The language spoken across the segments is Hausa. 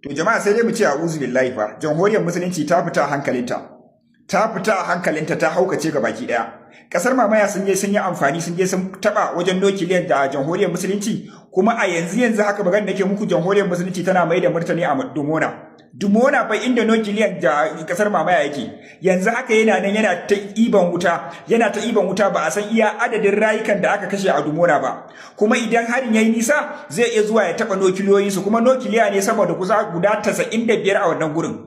To jama'a, sai dai mu ce a'udhu billahi fa. Jamhuriyar Musulunci ta fita a hankalinta. Ta fita a hankalinta, ta haukace ga baki daya. Kasar mamaya sun je sun yi amfani, sun je sun taba wajen nukiliyar da Jamhuriyar Musulunci, kuma a yanzu yanzu haka magana nake muku, Jamhuriyar Musulunci tana mai da martani a Dimona. Dimona fa, inda nukiliyar da kasar mamaya yake. Yanzu haka yana nan yana ta iban wuta, yana ta iban wuta. Ba a san iya adadin rayukan da aka kashe a Dimona ba. Kuma idan harin yayi nisa, zai iya zuwa ya taba nukiliyoyin su, kuma nukiliya ne sama da kusa guda 95 a wannan gurin.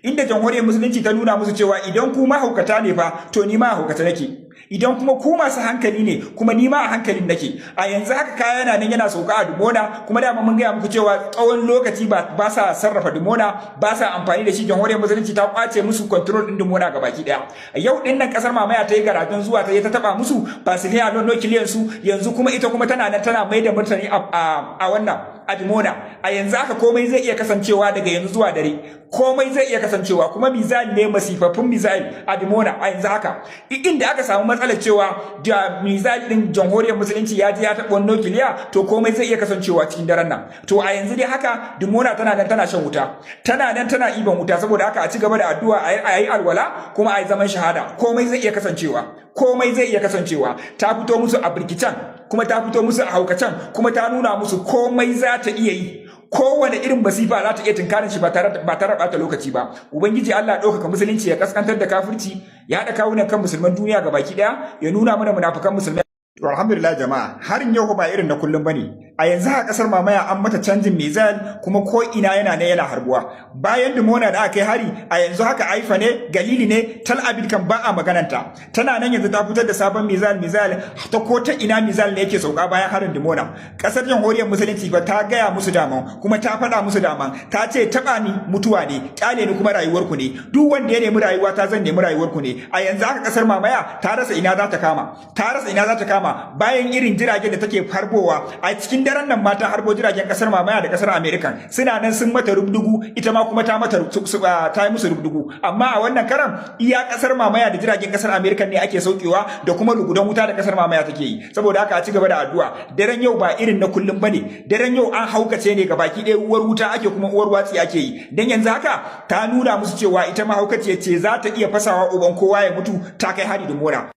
Inda Jamhuriyar Musulunci ta nuna musu cewa idan ku mahaukata ne fa, to ni ma haukata nake. Idan kuma ku masu hankali ne, kuma ni ma a hankalin nake. A yanzu haka kaya yana nan yana sauka a Dimona. Kuma dama mun gaya muku cewa tsawon lokaci ba sa sarrafa Dimona, ba sa amfani da shi. Jamhuriyar Musulunci ta kwace musu control din Dimona gabaki daya. Yau din nan kasar mamaya ta yi garajen zuwa ta je ta taba musu facility nukiliyan su. Yanzu kuma ita kuma tana nan tana mai da martani a wannan a Dimona. A yanzu haka komai zai iya kasancewa daga yanzu zuwa dare, komai zai iya kasancewa. Kuma missile ne, masifaffun missile a Dimona. A yanzu haka inda aka samu matsalar cewa da missile din Jamhuriyar Musulunci ya je ya taɓa nukiliya, to komai zai iya kasancewa cikin daren nan. To a yanzu dai haka Dimona tana nan tana shan wuta, tana nan tana iban wuta. Saboda haka a ci gaba da addu'a, a yi alwala, kuma a yi zaman shahada. Komai zai iya kasancewa, komai zai iya kasancewa. Ta fito musu a birkicen, kuma ta fito musu a haukacen, kuma ta nuna musu komai za ta iya yi. Kowane irin masifa za ta iya tunkarin shi ba tare bata lokaci ba. Ubangiji Allah ɗaukaka Musulunci, ya kaskantar da kafirci, ya haɗa kawunan kan musulman duniya ga baki ɗaya, ya nuna mana munafukan musulmai. To alhamdulillah jama'a, harin yau ba irin na kullum bane. A yanzu a kasar mamaya an mata canjin missile, kuma ko ina yana ne yana harbuwa. Bayan Dimona da aka kai hari, a yanzu haka Haifa ne, Galili ne, Tal Aviv kan ba a magananta. Tana nan yanzu ta fitar da sabon missile. Missile ta ko ta ina missile ne yake sauka bayan harin Dimona. Kasar Jamhuriyar Musulunci ba ta gaya musu daman, kuma ta faɗa musu daman. Ta ce taɓa ni mutuwa ne, kyale ni kuma rayuwarku ne. Duk wanda ya nemi rayuwa ta, zan nemi rayuwarku ne. A yanzu haka kasar mamaya ta rasa ina za ta kama. Ta rasa ina za ta kama bayan irin jiragen da take harbowa. A cikin daren nan ma ta harbo jiragen kasar mamaya da kasar America. Suna nan sun mata rubdugu, ita ma kuma ta yi musu rubdugu. Amma a wannan karan iya kasar mamaya da jiragen kasar America ne ake saukewa, da kuma lugudan wuta da kasar mamaya take yi. Saboda haka a ci gaba da addu'a. Daren yau ba irin na kullum bane. Daren yau an haukace ne gabaki ɗaya, uwar wuta ake kuma uwar watsi ake yi. Dan yanzu haka ta nuna musu cewa ita ma haukace ce, za ta iya fasawa uban kowa ya mutu. Ta kai hari Dimona.